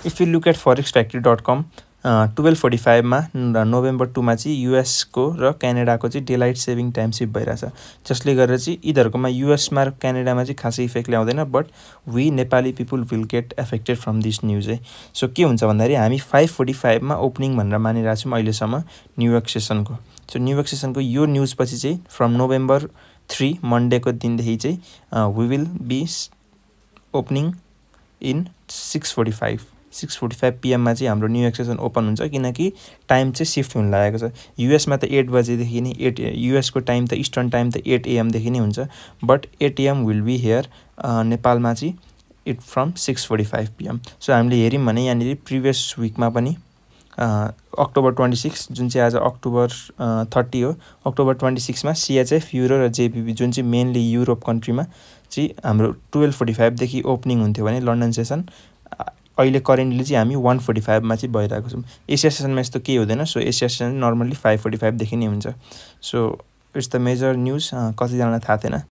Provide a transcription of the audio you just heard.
If you look at forexfactory.com 12:45 मा November 2 मा चाहिँ US को र क्यानाडाको चाहिँ डेलाइट सेभिङ टाइम सिफ्ट भइरहेछ, जसले गरेर चाहिँ यिनीहरूकोमा US मा र क्यानाडामा चाहिँ खासै इफेक्ट ल्याउँदैन, but we Nepali people will get affected from this news है। सो के हुन्छ भन्दाखेरि हामी 5:45 मा ओपनिङ भनेर मानिरहेको छौँ अहिलेसम्म न्युयोर्क सेसनको। सो न्युयोर्क सेसनको यो न्युज पछि चाहिँ फ्रम नोभेम्बर 3 मन्डेको दिनदेखि चाहिँ we will be opening in 6:45 PM मा चाहिँ हाम्रो न्युयोर्क सेसन ओपन हुन्छ, किनकि टाइम चाहिँ सिफ्ट हुन लागेको छ। युएसमा त 8 बजेदेखि नै 8 युएसको टाइम त इस्टर्न टाइम त 8 AM देखि नै हुन्छ, but 8 AM will be here नेपालमा चाहिँ इट फ्रम 6:45 PM। सो हामीले हेऱ्यौँ भने यहाँनिर प्रिभियस विकमा पनि अक्टोबर 26 जुन चाहिँ आज अक्टोबर 30 हो, अक्टोबर 26 मा CHF, युरो र JPP जुन चाहिँ मेनली युरोप कन्ट्रीमा चाहिँ हाम्रो 12:45 देखि ओपनिङ हुन्थ्यो भने लन्डन सेसन, अहिले करेन्टली चाहिँ हामी 1:45 मा चाहिँ भइरहेको छौँ। एसिया सेसनमा यस्तो केही हुँदैन। सो एसिया सेसन नर्मल्ली 5:45 देखि नै हुन्छ। So it's the major news, कतिजनालाई थाहा थिएन।